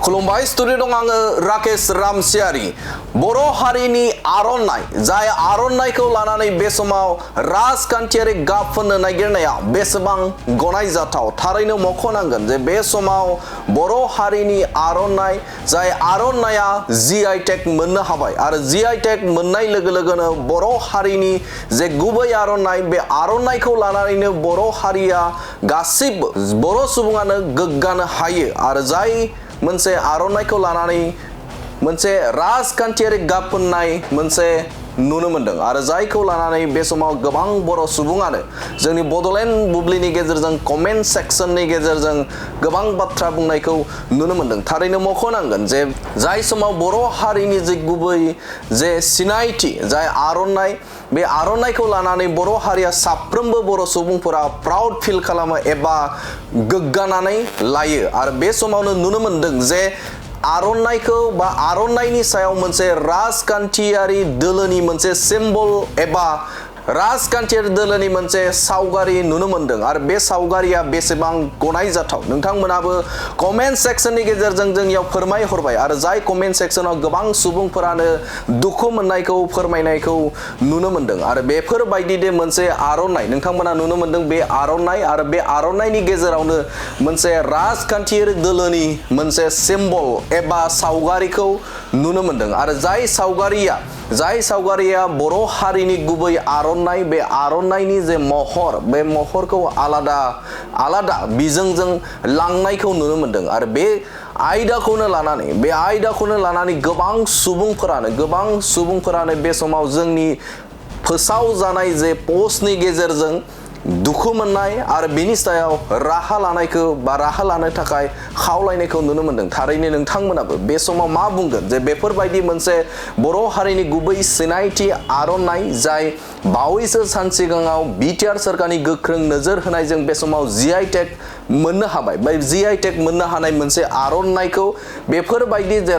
खुलुमबाय स्टुडिअ दं आङो राकेश रामसियारि बर' हारिनि आर'नाइ जाय आर'नाइखौ लानानै बे समाव राजखान्थियारि गाब फोननो नागिरनाया बेसेबां गनायजाथाव थारैनो मख'नांगोन जे बे समाव बर' हारिनि आर'नाइ जाय आर'नाइया GI टेग मोननो हाबाय आरो GI टेग मोननाय लोगो लोगोनो बर' हारिनि जे गुबै आर'नाइ बे आर'नाइखौ लानानैनो बर' हारिया गासिबो बर' सुबुङानो गोग्गानो हायो आरो जाय मोनसे आर'नाइखौ लानानै मोनसे राजखान्थियारि गाब फोननाय मोनसे नुनो मोनदों आरो जायखौ लानानै बे समाव गोबां बर' सुबुङानो जोंनि बड'लेण्ड बुब्लिनि गेजेरजों कमेन्ट सेक्सननि गेजेरजों गोबां बाथ्रा बुंनायखौ नुनो मोनदों थारैनो मख'नांगोन जे जाय समाव बर' हारिनि जे गुबै जे सिनायथि जाय आर'नाइ बे आर'नाइखौ लानानै बर' हारिया साफ्रोमबो बर' सुबुंफोरा प्राउड फिल खालामो एबा गोग्गानानै लायो आरो बे समावनो नुनो मोनदों जे आर'नाइखौ बा आर'नाइनि सायाव मोनसे राजखान्थियारि दोलोनि मोनसे सिम्बल एबा राजखान्थियारि दोलोनि मोनसे सावगारि नुनो मोनदों आरो बे सावगारिया बेसेबां गनायजाथाव नोंथांमोनाबो कमेन्ट सेक्सननि गेजेरजों जोंनियाव फोरमायहरबाय आरो जाय कमेन्ट सेक्सनाव गोबां सुबुंफोरानो दुखु मोननायखौ फोरमायनायखौ नुनो मोनदों आरो बेफोरबायदि मोनसे आर'नाइ नोंथांमोना नुनो मोनदों बे आर'नाइ आरो बे आर'नाइनि गेजेरावनो मोनसे राजखान्थियारि दोलोनि मोनसे सिम्बल एबा सावगारिखौ नुनो मोनदों आरो जाय सावगारिया बर' हारिनि गुबै आर'नाइ बे आर'नाइनि जे महर बे महरखौ आलादा बिजोंजों लांनायखौ नुनो मोनदों आरो बे आयदाखौनो लानानै गोबां सुबुंफोरानो बे समाव जोंनि फोसावजानाय जे पस्टनि गेजेरजों दुखु मोननाय आरो बेनि सायाव राहा लानो थाखाय खावलायनायखौ नुनो मोनदों थारैनो नोंथांमोनाबो बे समाव मा बुंगोन जे बेफोरबायदि मोनसे बर' हारिनि गुबै सिनायथि आर'नाइ जाय बावैसो सान सिगाङाव बिटिआर सोरखारनि गोख्रों नोजोर होनायजों बे समाव GI टेग मोननो हाबाय बै GI टेग मोननो हानाय मोनसे आर'नाइखौ बेफोरबायदि जे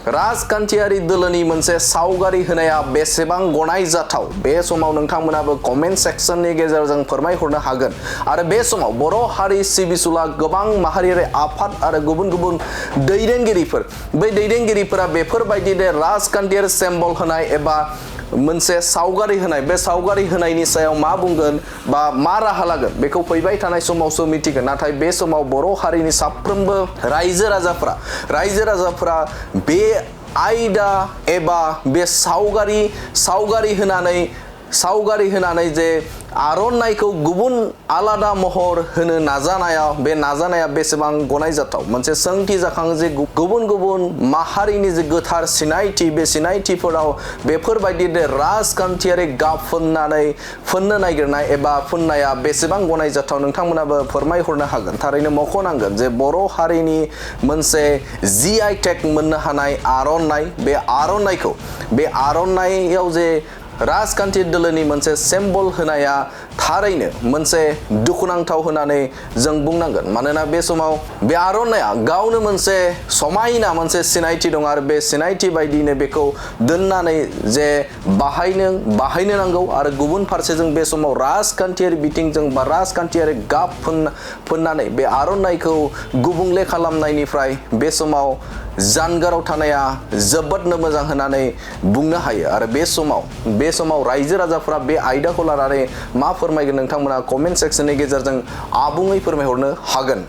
राजखान्थियारि दोलोनि मोनसे सावगारि होनाया बेसेबां गनायजाथाव बे समाव नोंथांमोनाबो कमेन्ट सेक्सननि गेजेरजों फोरमायहरनो हागोन आरो बे समाव बर' हारि सिबिसुला गोबां माहारियारि आफाद आरो गुबुन दैदेनगिरिफोर बै दैदेनगिरिफोरा बेफोरबायदि राजखान्थियारि सिम्बल होनाय एबा मोनसे सावगारि होनाय बे सावगारि होनायनि सायाव मा बुंगोन बा मा राहा लागोन बेखौ फैबाय थानाय समावसो मिथिगोन नाथाय बे समाव बर' हारिनि साफ्रोमबो रायजो राजाफोरा बे आयदा एबा बे सावगारि होनानै जे आर'नाइखौ गुबुन आलादा महर होनो नाजानाया बेसेबां गनायजाथाव मोनसे सोंथि जाखाङो जे गुबुन माहारिनि जे गोथार सिनायथि बे सिनायथिफोराव बेफोरबायदि राजखान्थियारि गाब फोननो नागिरनाय एबा फोननाया बेसेबां गनायजाथाव नोंथांमोनाबो फोरमायहरनो हागोन थारैनो मख'नांगोन जे बर' हारिनि मोनसे GI टेग मोननो हानाय आर'नाइ बे आर'नाइयाव जे राजखान्थि दोलोनि मोनसे सिम्बल होनाया थारैनो मोनसे दुखुनांथाव होननानै जों बुंनांगोन मानोना बे समाव बे आर'नाइया गावनो मोनसे समायना मोनसे सिनायथि दं आरो बे सिनायथि बायदिनो बेखौ दोननानै जे बाहायनो नांगौ आरो गुबुन फारसेजों बे समाव राजखान्थियारि बिथिंजों बा राजखान्थियारि गाब फोननानै बे आर'नाइखौ गुबुंले खालामनायनिफ्राय बे समाव जानगाराव थानाया जोबोदनो मोजां होननानै बुंनो हायो आरो बे समाव रायजो राजाफोरा बे आयदाखौ लानानै मा फोरमायगोन नोंथांमोना कमेन्ट सेक्सननि गेजेरजों आबुङै फोरमायहरनो हागोन।